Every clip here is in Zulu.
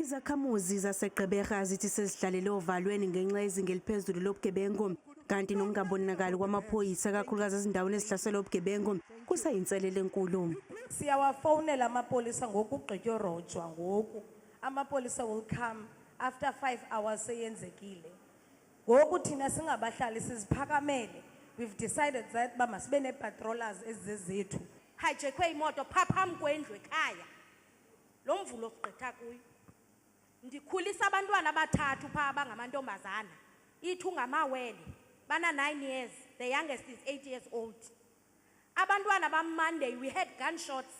Izakhamuzi zaseGqeberha zithi sezihlalele ovalweni ngenxa yezinga eliphezulu lobugebengu, kanti nokungabonakali kwamaphoyisa, kakhulukazi ezindaweni ezihlaselwa ubugebengu, kusayinselele enkulu. Siyawafowunela amapolisa ngoku ugqityorojwa ngoku. Amapolisa will come after 5 hours seyenzekile. Ngoku thina singabahlali siziphakamele. We've decided that uba masibe nee-patrollers ezizezethu. Hijackwe imoto phaa phambi kwendlu ekhaya lo Mvulo sigqitha kuyo. Ndikhulisa abantwana abathathu phaa abangamantombazana, ithi ungamawele, bana-9 years, the youngest is 8 years old. Abantwana bam, Monday we had gunshots.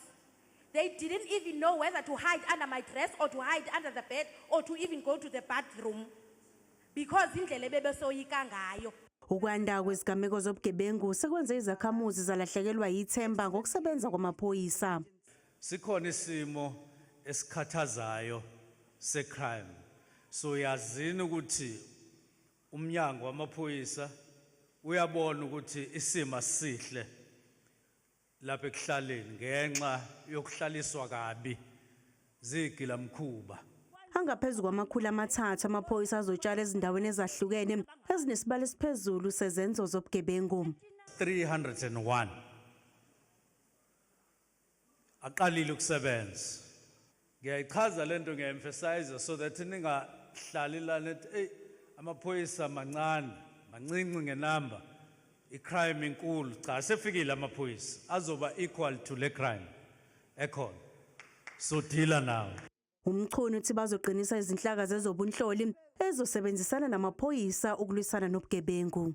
They didn't even know whether to hide under my dress or to hide under the bed or to even go to the bathroom because indlela ebebesoyika ngayo. Ukwanda kwezigameko zobugebengu sekwenze izakhamuzi zalahlekelwa yithemba ngokusebenza kwamaphoyisa. Sikhona isimo esikhathazayo secrime, so yazini ukuthi umnyango wamaphoyisa uyabona ukuthi isimo asihle lapha ekuhlaleni ngenxa yokuhlaliswa kabi zigilamkhuba. Angaphezu kwama-300 amaphoyisa azotshala ezindaweni ezahlukene ezinesibalo esiphezulu sezenzo zobugebengu. 301 aqalile ukusebenza. Ngiyayichaza lento, ngiya-emphasize so that ningahlali lana ethi, "Ey, amaphoyisa mancane, mancinci ngenamba, icrime inkulu." Cha, sefikile amaphoyisa, azoba equal to le crime ekhona, so deala nawo. UMchunu uthi bazoqinisa izinhlaka zezobunhloli ezosebenzisana namaphoyisa ukulwisana nobugebengu.